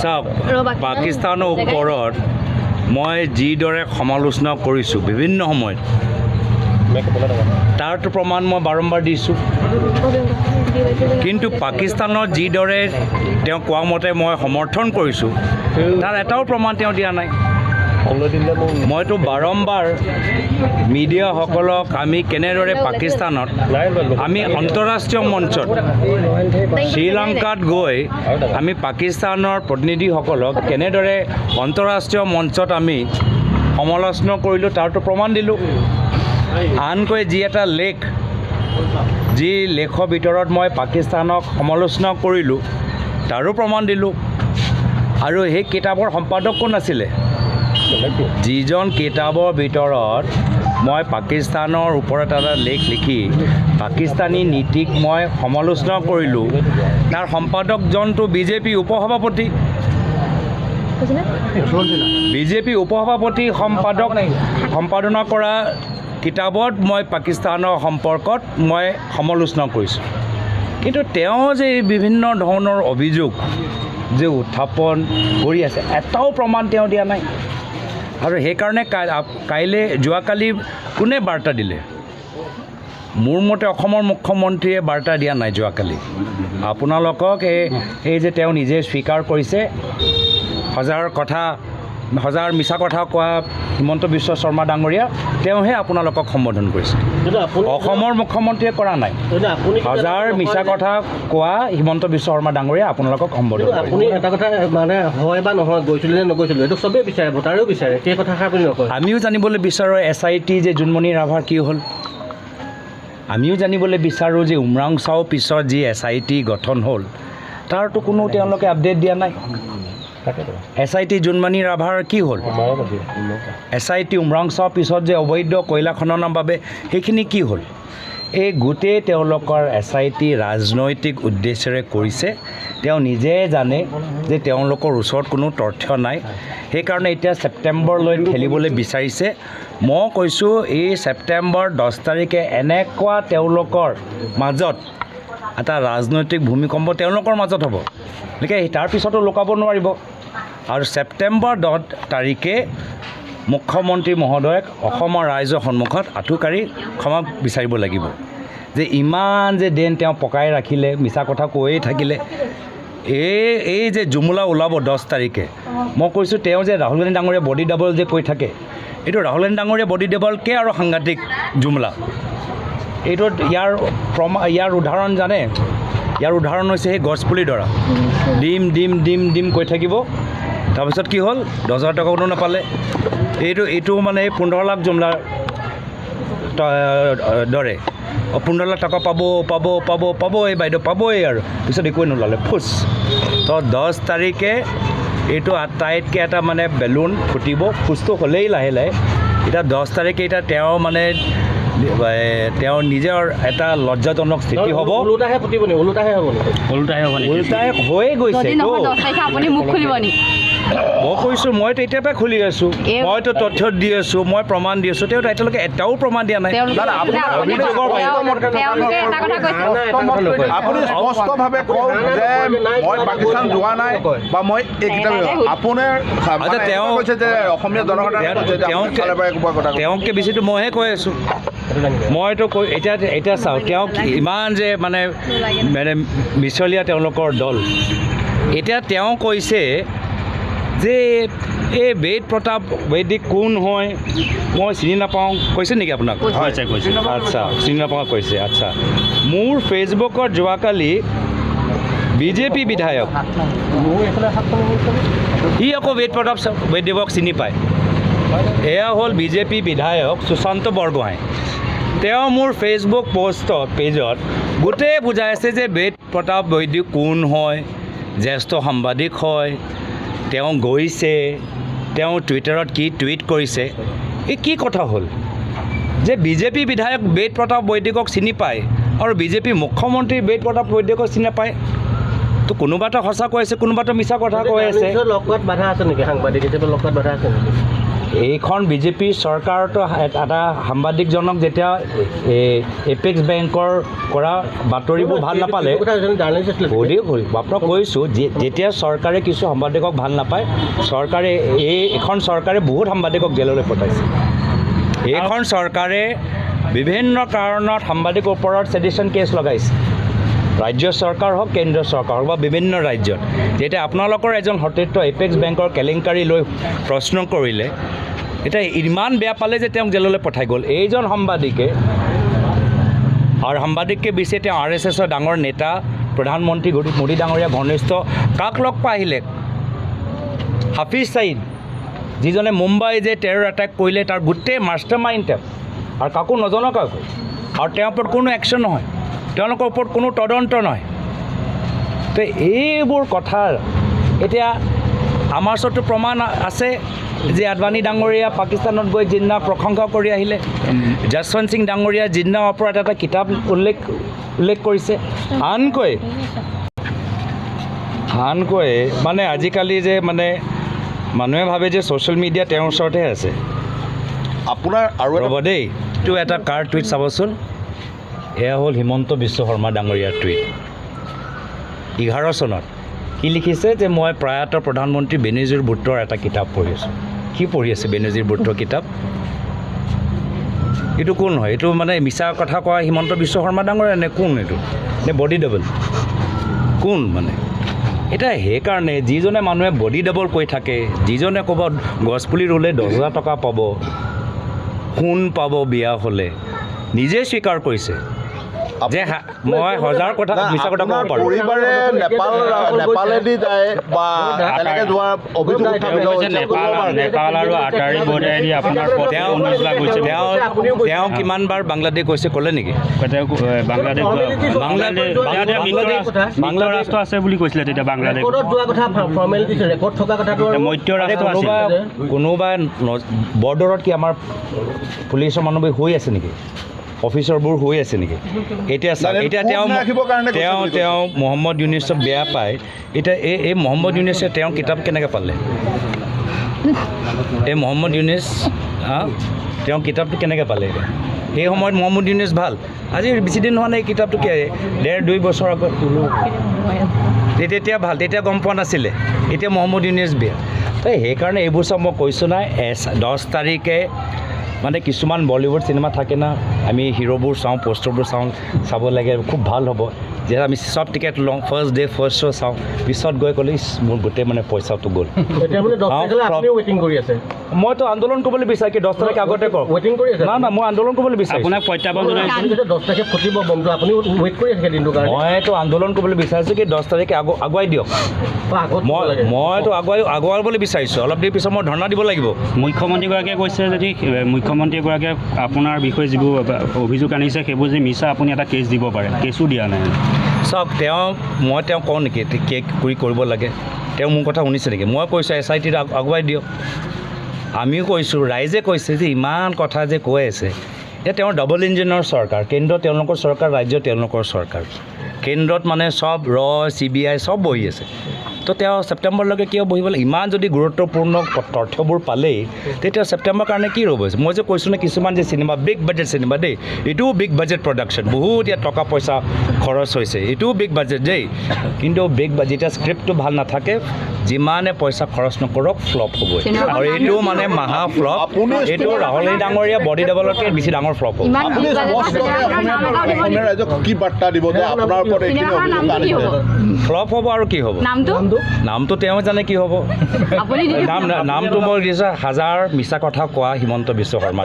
চাওক, পাকিস্তানৰ ওপৰত মই যিদৰে সমালোচনা কৰিছোঁ বিভিন্ন সময়ত, তাৰতো প্ৰমাণ মই বাৰম্বাৰ দিছোঁ। কিন্তু পাকিস্তানত যিদৰে তেওঁ কোৱা মতে মই সমৰ্থন কৰিছোঁ, তাৰ এটাও প্ৰমাণ তেওঁ দিয়া নাই। মইতো বাৰম্বাৰ মিডিয়াসকলক আমি কেনেদৰে পাকিস্তানত আমি আন্তঃৰাষ্ট্ৰীয় মঞ্চত শ্ৰীলংকাত গৈ আমি পাকিস্তানৰ প্ৰতিনিধিসকলক কেনেদৰে আন্তঃৰাষ্ট্ৰীয় মঞ্চত আমি সমালোচনা কৰিলোঁ, তাৰতো প্ৰমাণ দিলোঁ। আনকৈ যি এটা লেখ, যি লেখৰ ভিতৰত মই পাকিস্তানক সমালোচনা কৰিলোঁ, তাৰো প্ৰমাণ দিলোঁ। আৰু সেই কিতাপৰ সম্পাদক কোন আছিলে? যিজন কিতাপৰ ভিতৰত মই পাকিস্তানৰ ওপৰত এটা লেখ লিখি পাকিস্তানী নীতিক মই সমালোচনা কৰিলোঁ, তাৰ সম্পাদকজনটো বিজেপি উপসভাপতি। বিজেপি উপসভাপতি সম্পাদক সম্পাদনা কৰা কিতাপত মই পাকিস্তানৰ সম্পৰ্কত মই সমালোচনা কৰিছোঁ। কিন্তু তেওঁ যে এই বিভিন্ন ধৰণৰ অভিযোগ যে উত্থাপন কৰি আছে, এটাও প্ৰমাণ তেওঁ দিয়া নাই। আৰু সেইকাৰণে কাইলৈ, যোৱাকালি কোনে বাৰ্তা দিলে? মোৰ মতে অসমৰ মুখ্যমন্ত্ৰীয়ে বাৰ্তা দিয়া নাই যোৱাকালি আপোনালোকক। এই যে তেওঁ নিজে স্বীকাৰ কৰিছে, হাজাৰ কথা, হাজাৰ মিছা কথা কোৱা হিমন্ত বিশ্ব শৰ্মা ডাঙৰীয়া, তেওঁহে আপোনালোকক সম্বোধন কৰিছে। কিন্তু আপুনি অসমৰ মুখ্যমন্ত্ৰীয়ে কৰা নাই। কিন্তু আপুনি হাজাৰ মিছা কথা কোৱা হিমন্ত বিশ্ব শৰ্মা ডাঙৰীয়া আপোনালোকক সম্বোধন কিন্তু কৰিছে। আপুনি এটা কথা, মানে হয় বা নহয়, গৈছিলে নে নগৈছিলে, এইটো চবেই বিচাৰে, ভোটাৰেও বিচাৰে, সেই কথাষাৰ আপুনি নকয়। আমিও জানিবলৈ বিচাৰোঁ, এছআইটি যে জোনমণি ৰাভাৰ কি হ'ল। আমিও জানিবলৈ বিচাৰোঁ যে উমৰাংচাও পিছত যি এছআইটি গঠন হ'ল, তাৰতো কোনো তেওঁলোকে আপডেট দিয়া নাই। এছআইটি জোনমণি ৰাভাৰ কি হ'ল? এছআইটি উমৰাংচাও পিছত যে অবৈধ কয়লা খননৰ বাবে সেইখিনি কি হ'ল? এই গোটেই তেওঁলোকৰ এছআইটি ৰাজনৈতিক উদ্দেশ্যেৰে কৰিছে। তেওঁ নিজে জানে যে তেওঁলোকৰ ওচৰত কোনো তথ্য নাই, সেইকাৰণে এতিয়া ছেপ্টেম্বৰলৈ ঠেলিবলৈ বিচাৰিছে। মই কৈছোঁ, এই ছেপ্টেম্বৰ 10 তাৰিখে এনেকুৱা তেওঁলোকৰ মাজত এটা ৰাজনৈতিক ভূমিকম্প তেওঁলোকৰ মাজত হ'ব, গতিকে তাৰপিছতো লুকাব নোৱাৰিব। আৰু ছেপ্টেম্বৰ 10 তাৰিখে মুখ্যমন্ত্ৰী মহোদয়ক অসমৰ ৰাইজৰ সন্মুখত আঁঠুকাঢ়ি ক্ষমা বিচাৰিব লাগিব যে ইমান যে দিন তেওঁ পকাই ৰাখিলে, মিছা কথা কৈয়ে থাকিলে। এই যে জুমলা ওলাব 10 তাৰিখে, মই কৈছোঁ, তেওঁ যে ৰাহুল গান্ধী ডাঙৰীয়া বডি ডাবল যে কৈ থাকে, এইটো ৰাহুল গান্ধী ডাঙৰীয়া বডি ডাবলকে আৰু সাংঘাতিক জুমলা। এইটোত ইয়াৰ উদাহৰণ জানে? ইয়াৰ উদাহৰণ হৈছে সেই গছপুলি ধৰা, দিম দিম দিম দিম কৈ থাকিব, তাৰপিছত কি হ'ল? 10,000 টকাও নাপালে। এইটো মানে এই 15 লাখ জুমলাৰ দৰে, 15 লাখ টকা পাব পাব পাব পাব, এই বাইদেউ পাবই, আৰু পিছত একোৱেই নোলালে, ফুচ। তো 10 তাৰিখে এইটো আটাইতকৈ এটা মানে বেলুন ফুটিব, ফুচটো হ'লেই লাহে লাহে। এতিয়া 10 তাৰিখে এতিয়া তেওঁ মানে তেওঁৰ নিজৰ এটা লজ্জাজনক স্থিতি হ'ব। ওলোটাহে ফুটিব নি? ওলোটাহে হ'ব নি? ওলোটাহে হ'ব নেকি? ওলোটাই হৈয়ে গৈছে। যদি নহয়, 10 তাৰিখে আপুনি মুখ খুলিব নি? মই কৈছোঁ, মইতো এতিয়াৰ পৰাই খুলি আছোঁ। মইতো তথ্য দি আছোঁ, মই প্ৰমাণ দি আছোঁ। তেওঁ এতিয়ালৈকে এটাও প্ৰমাণ দিয়া নাই। তেওঁলোকে দাদা, আপোনাৰ অভিযোগৰ তেওঁলোকে এটা কথা কৈছে। আপুনি স্পষ্টভাৱে কওক যে মই পাকিস্তান যোৱা নাই বা মই এই কিতাপ আপোনাৰ মানে কৈছে যে অসমীয়া জনসাধাৰণে কৈছে যে আপুনি ফালৰ পৰা একোবা কথা কৈছে। তেওঁতকৈ বেছিতো মইহে কৈ আছোঁ। মইতো কৈ এতিয়া চাওক, তেওঁক ইমান যে মানে মানে মিছলীয়া তেওঁলোকৰ দল। এতিয়া তেওঁ কৈছে যে এই বেদ প্ৰতাপ বৈদিক কোন হয় মই চিনি নাপাওঁ। কৈছে নেকি আপোনাক? কৈছে, কৈছে। আচ্ছা, চিনি নাপাওঁ কৈছে। আচ্ছা, মোৰ ফেচবুকত যোৱাকালি বিজেপি বিধায়ক সি আকৌ বেদ প্ৰতাপ বৈদ্যৱক চিনি পায়। এয়া হ'ল বিজেপি বিধায়ক সুশান্ত বৰগোহাঁই। তেওঁ মোৰ ফেচবুক পষ্টত, পেজত গোটেই বুজাই আছে যে বেদ প্ৰতাপ বৈদিক কোন হয়, জ্যেষ্ঠ সাংবাদিক হয়, তেওঁ গৈছে, তেওঁ টুইটাৰত কি টুইট কৰিছে। এই কি কথা হ'ল যে বিজেপি বিধায়ক বেদ প্ৰতাপ বৈদিকক চিনি পায় আৰু বিজেপি মুখ্যমন্ত্ৰী বেদ প্ৰতাপ বৈদিকক চিনি নাপায়? তো কোনোবা এটা সঁচা কৈ আছে, কোনোবা এটা মিছা কথা কৈ আছে। লগ কৰাত বাধা আছে নেকি? সাংবাদিক হিচাপে লগ কৰাত বাধা আছে নেকি? এইখন বিজেপি চৰকাৰতো এটা সাংবাদিকজনক যেতিয়া এপেক্স বেংকৰ কৰা বাতৰিবোৰ ভাল নাপালে, আপোনাক কৈছোঁ, যেতিয়া চৰকাৰে কিছু সাংবাদিকক ভাল নাপায়, চৰকাৰে এইখন চৰকাৰে বহুত সাংবাদিকক জেললৈ পঠাইছে। এইখন চৰকাৰে বিভিন্ন কাৰণত সাংবাদিকৰ ওপৰত ছেডিশ্যন কেছ লগাইছে, ৰাজ্য চৰকাৰ হওক, কেন্দ্ৰীয় চৰকাৰ হওক বা বিভিন্ন ৰাজ্যত। যেতিয়া আপোনালোকৰ এজন সতীৰ্থ এপেক্স বেংকৰ কেলেংকাৰী লৈ প্ৰশ্ন কৰিলে, এতিয়া ইমান বেয়া পালে যে তেওঁক জেললৈ পঠাই গ'ল। এইজন সাংবাদিকে, আৰু সাংবাদিককে বেছি তেওঁ RSSৰ ডাঙৰ নেতা, প্ৰধানমন্ত্ৰী মোদী ডাঙৰীয়া ঘনিষ্ঠ, কাক লগ পাই আহিলে? হাফিজ ছাইদ, যিজনে মুম্বাই যে টেৰৰ এটেক কৰিলে তাৰ গোটেই মাষ্টাৰ মাইণ্ড তেওঁ, আৰু কাকো নজনাকৈ, আৰু তেওঁৰ ওপৰত কোনো একশ্যন নহয়, তেওঁলোকৰ ওপৰত কোনো তদন্ত নহয়। তো এইবোৰ কথা এতিয়া আমাৰ ওচৰততো প্ৰমাণ আছে যে আদৱানী ডাঙৰীয়া পাকিস্তানত গৈ জিন্নাক প্ৰশংসা কৰি আহিলে, যশৱন্ত সিং ডাঙৰীয়া জিন্নাৰ ওপৰত এটা কিতাপ উল্লেখ কৰিছে। আনকৈ মানে আজিকালি যে মানে মানুহে ভাবে যে ছ'চিয়েল মিডিয়া তেওঁৰ ওচৰতহে আছে। আপোনাৰ আৰু ৰ'ব দেই, এইটো এটা কাৰ টুইট চাবচোন। এয়া হ'ল হিমন্ত বিশ্ব শৰ্মা ডাঙৰীয়াৰ টুইট 11 চনত। কি লিখিছে যে মই প্ৰয়াত প্ৰধানমন্ত্ৰী বেনজিৰ ভুট্টোৰ এটা কিতাপ পঢ়ি আছোঁ। কি পঢ়ি আছে বেনজিৰ ভুট্টোৰ কিতাপ? এইটো কোন হয়? এইটো মানে মিছা কথা কোৱা হিমন্ত বিশ্ব শৰ্মা ডাঙৰীয়া নে কোন এইটো? নে বডি ডাবল কোন? মানে এতিয়া সেইকাৰণে যিজনে মানুহে বডি ডাবল কৈ থাকে, যিজনে ক'ৰবাত গছপুলি ৰুলে 10,000 টকা পাব, সোণ পাব বিয়া হ'লে, নিজে স্বীকাৰ কৰিছে যে মই হাজাৰ কথা মিছা কথা ক'ব পাৰোঁ। পৰিবাৰে নেপালেদি যায় বা তেনেকৈ যোৱাৰ অভিযোগ উত্থাপিত হৈছে। নেপাল আৰু আটাৰী বৰ্ডাৰেদি আপোনাৰ তেওঁ কিমানবাৰ বাংলাদেশ গৈছে ক'লে নেকি? বাংলাদেশ ৰাষ্ট্ৰ আছে বুলি কৈছিলে তেতিয়া। বাংলাদেশ কোনোবা বৰ্ডাৰত কি আমাৰ পুলিচৰ মানুহবোৰ হৈ আছে নেকি? অফিচাৰবোৰ হৈ আছে নেকি? এতিয়া চাওক, এতিয়া তেওঁ তেওঁ তেওঁ মহম্মদ ইউনুছক বেয়া পায়। এতিয়া এই মহম্মদ ইউনুছে তেওঁৰ কিতাপ কেনেকৈ পালে? এই মহম্মদ ইউনুছ তেওঁৰ কিতাপটো কেনেকৈ পালে? এতিয়া সেই সময়ত মহম্মদ ইউনুছ ভাল, আজি বেছি দিন হোৱা নাই এই কিতাপটো, কি 1.5-2 বছৰ আগত। তেতিয়া ভাল, তেতিয়া গম পোৱা নাছিলে, এতিয়া মহম্মদ ইউনুছ বেয়া। তো সেইকাৰণে এইবোৰ চব মই কৈছোঁ নাই। 10 তাৰিখে মানে কিছুমান বলিউড চিনেমা থাকে না, আমি হিৰ'বোৰ চাওঁ, প'ষ্টাৰবোৰ চাওঁ, চাব লাগে খুব ভাল হ'ব। যেতিয়া আমি চব টিকেট লওঁ, ফাৰ্ষ্ট ডে ফাৰ্ষ্ট শ্ব' চাওঁ, পিছত গৈ ক'লে ইছ মোৰ গোটেই মানে পইচাটো গ'ল। মইতো আন্দোলন কৰিবলৈ বিচাৰোঁ কি 10 তাৰিখে আগতে কৰক। না না, মই আন্দোলন কৰিবলৈ বিচাৰিছোঁ। মইতো আন্দোলন কৰিবলৈ বিচাৰিছোঁ কি 10 তাৰিখে আগুৱাই দিয়ক। মইতো আগুৱাবলৈ বিচাৰিছোঁ। অলপ দেৰি পিছত মই ধৰ্ণা দিব লাগিব। মুখ্যমন্ত্ৰীগৰাকীয়ে কৈছে যদি মুখ্যমন্ত্ৰীগৰাকীয়ে আপোনাৰ বিষয়ে যিবোৰ অভিযোগ আনিছে সেইবোৰ যদি মিছা, আপুনি এটা কেছ দিব পাৰে। কেছো দিয়া নাই। চাওক, মই তেওঁ কওঁ নেকি কেক কৰি কৰিব লাগে? তেওঁ মোৰ কথা শুনিছে নেকি? মই কৈছোঁ SITত আগুৱাই দিয়ক। আমিও কৈছোঁ, ৰাইজে কৈছে যে ইমান কথা যে কৈ আছে। এতিয়া তেওঁৰ ডাবল ইঞ্জিনৰ চৰকাৰ, কেন্দ্ৰত তেওঁলোকৰ চৰকাৰ, ৰাজ্যত তেওঁলোকৰ চৰকাৰ। কেন্দ্ৰত মানে চব ৰ CBI চব বহি আছে। তো তেওঁ ছেপ্টেম্বৰলৈকে কিয় বহিব লাগে? ইমান যদি গুৰুত্বপূৰ্ণ তথ্যবোৰ পালেই তেতিয়া ছেপ্টেম্বৰৰ কাৰণে কি ৰ'ব? মই যে কৈছোঁ নে কিছুমান যে চিনেমা বিগ বাজেট চিনেমা দেই, এইটোও বিগ বাজেট প্ৰডাকশ্যন, বহুত ইয়াত টকা পইচা খৰচ হৈছে, এইটোও বিগ বাজেট দেই। কিন্তু বিগ যেতিয়া স্ক্ৰিপ্টটো ভাল নাথাকে, যিমানে পইচা খৰচ নকৰক ফ্লপ হ'বই। আৰু এইটো মানে মহা ফ্লপ। এইটো ৰাহুল ডাঙৰীয়া বডি ডাবলতকৈ বেছি ডাঙৰ ফ্লপ হ'ব। ফ্লপ হ'ব আৰু কি হ'ব? নামটো তেওঁ জানে কি হ'ব। নামটো মই দিছোঁ হাজাৰ মিছা কথা কোৱা হিমন্ত বিশ্ব শৰ্মা।